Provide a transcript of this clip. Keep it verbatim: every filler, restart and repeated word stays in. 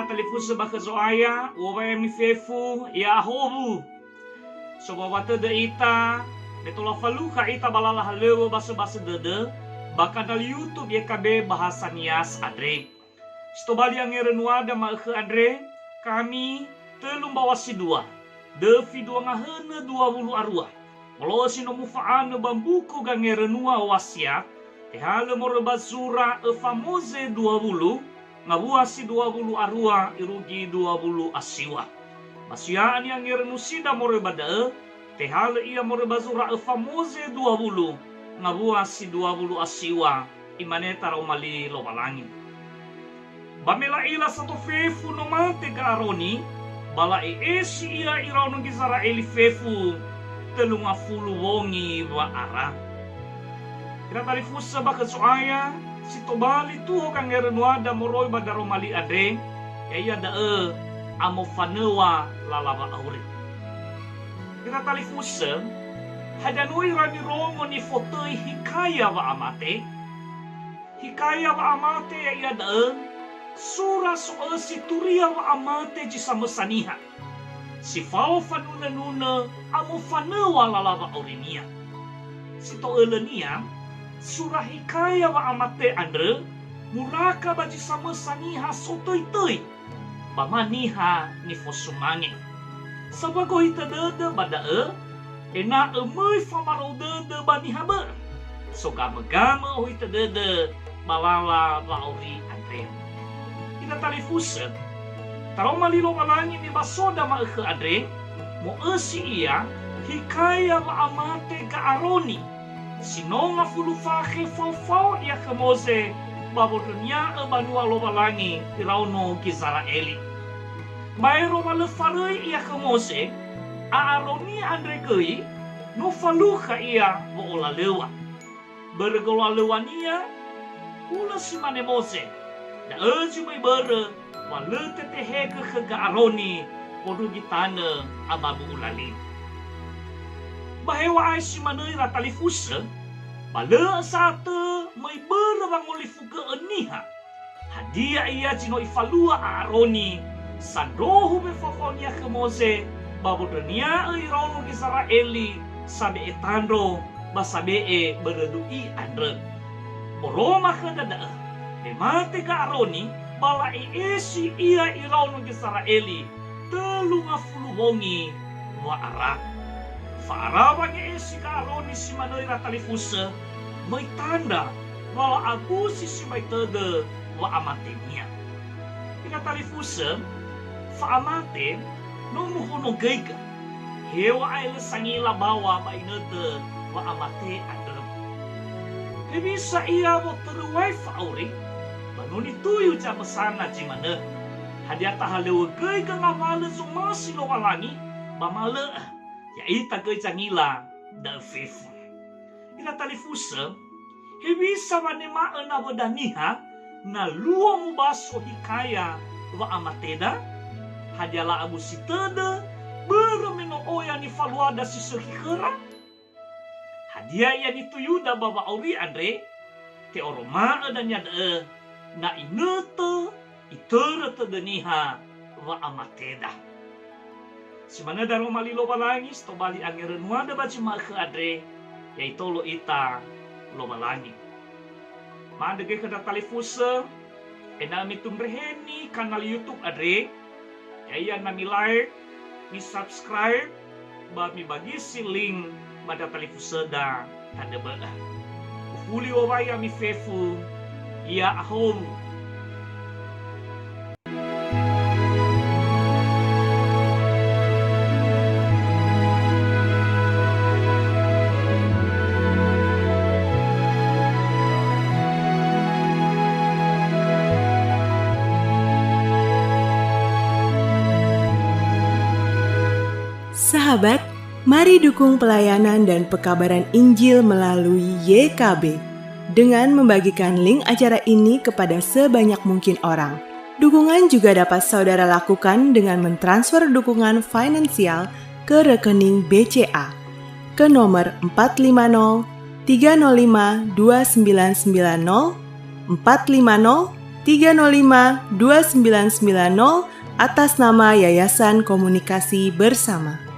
Talifusö ba khö Zo'aya, uŵa'ae ami fefu, ya'ahowu. Sowawa tödö ita, me tola falukha ita ba lala halöŵö basöbasö dödö, ba kanal YouTube Y K B Bahasa Nias andre. Si tobali angerönuada ma'ökhö andre, kami tölu mbaŵa si dua, döfi dua ngahönö dua wulu arua. Molo'ö si no mufa'anö ba mbuku Gangerönua Wasiat, tehalö moroi ba zura öfa Moze dua wulu, ngawua si dua wulu arua irugi dua wulu a siŵa. Ba si ya'a ni'angerönusida moroi ba da'ö, tehalö ia moroi ba zura öfa Moze dua wulu, ngawua si dua wulu a siŵa, imane taroma li Lowalangi. Ba me la'ila sato fefu no mate Ga'aroni, ba la'e'esi ia iraono Gizera'eli fefu, tölu ngafulu wongi wa'ara. Ira talifusö ba khö Zo'aya, si tobali tuho gangerönuada moroi ba daroma li andre, ya'ia da'ö amofanöŵa lala wa'auri. Ira talifusö, hadia no ira nirongo nifotöi hikaya wa'amate? Hikaya wa'amate ya'ia da'ö sura so'ösi turia wa'amate zi samösa niha, si fao fanunönunö amofanöŵa lala wa'aurinia. Si to'ölönia, sura hikaya wa'amate andrö muraka ba zi samösa niha sotöitöi, ba ma niha nifosumange. Sabagohitö dödö ba da'ö, ena'ö möi famarou dödö ba niha bö'ö. Sogamögamö ohitö dödö ba lala wa'auri andre. Ira talifusö, taroma li Lowalangi nibasoda ma'ökhö andre, mo'ösi ia hikaya wa'amate Ga'aroni, si no ngafulu fakhe faofao ia khö Moze ba wondrönia'ö banua Lowalangi iraono Gizera'eli. Baero wa lö faröi ia khö Moze, A'aroni andre göi no falukha ia wo'olalöŵa. Börö golalöŵania, hulö si mane Moze, da'ö zi möi börö wa lö tetehegö khö Ga'aroni wondrugi tanö amabu'ula li. Ba heŵa'ae si manö ira talifusö, ba lö sa'atö möi börö wangolifugö'ö niha. Hadia ia zi no ifalua A'aroni sandrohu me faofaonia khö Moze ba wondrönia'ö iraono Gizera'eli sabe'e tandro ba sabe'e börö du'i andrö. Oroma khöda da'ö, me mate Ga'aroni, ba la'e'esi ia iraono Gizera'eli tölu ngafulu wongi wa'ara. Fa'ara wange'esi Ga'aroni si manö ira talifusö, möi tandra wa la'abusi sibai tödö wa'amatenia. Ira talifusö, fa'amate no muhonogöigö. Heŵa'ae lö sangila baŵa ba inötö wa'amate andrö. Hewisa ia wotörö ŵae fa'auri, ba no nituyu zamösana zi manö. Hadia tahalöŵögöigö ngawalö zomasi Lowalangi, ba ma lö'ö, ya'ita göi zangila da'ö fefu. Ira talifusö, hewisa wanema'ö nawöda niha, na luo mubaso hikaya wa'amateda? Hadia la'abusi tödö, börö me no oya nifaluada si sökhi khöra? Hadia ia nituyuda ba wa'auri andre? Te'oroma'ö dania da'ö, na inötö itörö tödö niha wa'amateda. Si manö daroma li Lowalangi si tobali angerönuada ba zi ma'ökhö andre, ya'itolo ita Lowalangi. Ma'andrö göi khöda talifusö, ena'ö mitundreheni kanal YouTube andre, ya'ia na mi-like, mi-subscribe, ba mibagisi link ba da talifusöda tanö bö'ö. Ufuli owai ami fefu, ya'ahowu. Sahabat, mari dukung pelayanan dan pekabaran Injil melalui Y K B dengan membagikan link acara ini kepada sebanyak mungkin orang. Dukungan juga dapat saudara lakukan dengan mentransfer dukungan finansial ke rekening B C A ke nomor empat lima nol tiga nol lima dua sembilan sembilan nol, empat lima nol tiga nol lima dua sembilan sembilan nol atas nama Yayasan Komunikasi Bersama.